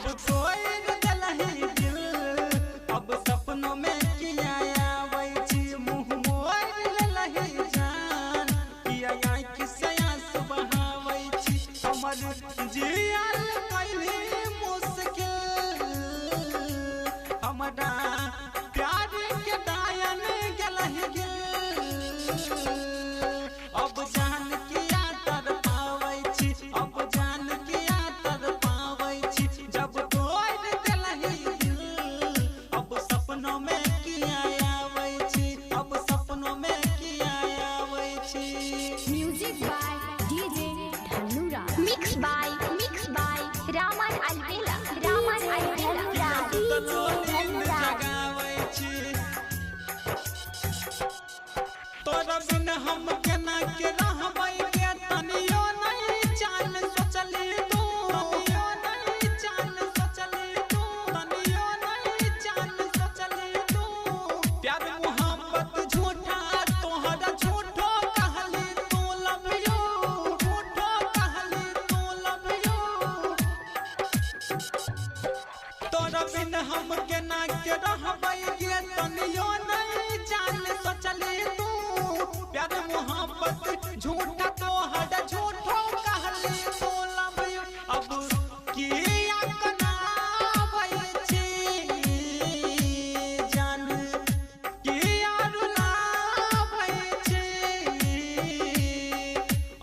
जब तोड़ देलही दिल अब सपनों में किया आबै छी मुँह मोड़ लेलही जान किया आँखि से आंसू बहाबै छी हमर जियल कैली मुश्किल हमरा प्यार के दायन गेलही गिल अब जान किया तड़पाबै छी अब जान किया तड़पाबै छी जब तोड़ देलही दिल अब सपनों में किया आबै छी अब सपनों में किया आबै छी। Music by DJ Dhanuraj. Mix by Raman Albela. Raman Albela. DJ Dhanuraj. जगाबै छी तोरा बिन हम केना के रहबै गे तनियो नहीं जान सोचली तू तनियो नहीं जान सोचली तू तनियो नहीं जान सोचली तू प्यार मोहब्बत झूठा तोहरा झूठो कहली तू लव you झूठो कहली तू लव you तोरा बिन हम केना के रहबै गे तनियो नहीं जान सोचली तू प्यार मोहब्बत झूठा तोहरा झूठो कहली तू लव you अब किया कनाबै छी जान किया रुलाबै छी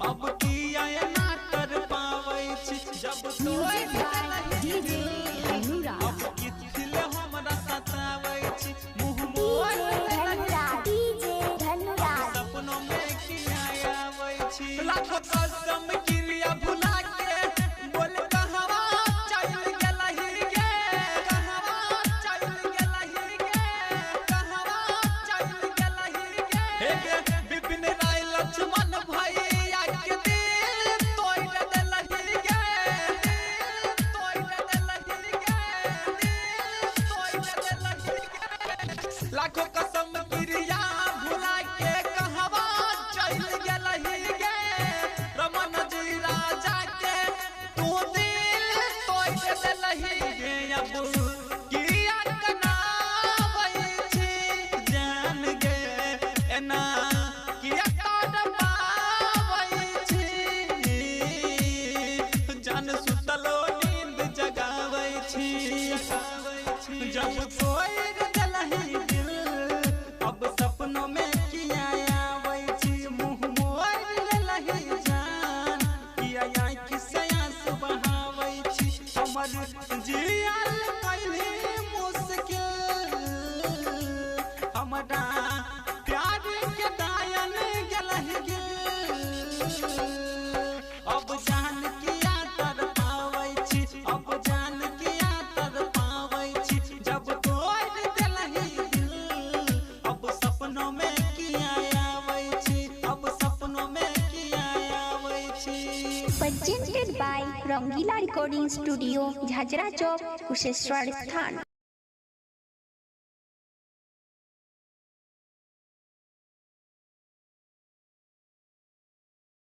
अब किया एना तड़पाबै छी जब म्यूजिक तोड़ बाय देलही डीजे दिल धनुराज। अब किथिले हमरा सताबै छी मुँह मोड़ डीजे लेलही धनुराज। डीजे धनुराज। सपनों में किया आबै छी लाख कसम क्रिया भुला के बोल कहवा चल गेलही गे कहवा चल गेलही गे कहवा चल गेलही गे हे गे विपिन राय लक्ष्मण भैया के दिल तोड़ देलही गे दिल तोड़ देलही गे दिल तोड़ देलही गे लाखों कसम क्रिया भुला के कहवा चल गेलही गे रमन जी राजा के तू दिल तोड़ देलही गे अब किया कनाबै छी जान गे एना किया तड़पाबै छी जान सुतलो नींद जगाबै छी जब तोड़ देलही दिल अब सपनों में किया आबै छी मुँह मोड़ लेलही जान किया आँखि से आंसू बहाबै छी हमर जियल कैली मुश्किल हमरा प्यार के दायन गेलही गिल अब जान किया तड़पाबै छी अब जान किया तड़पाबै छी जब तोड़ देलही दिल अब सपनों में किया आबै छी अब सपनों में किया आबै छी। Presented by Rangila Recording Studio, Jhajra Chowk, Kusheshwar Sthan.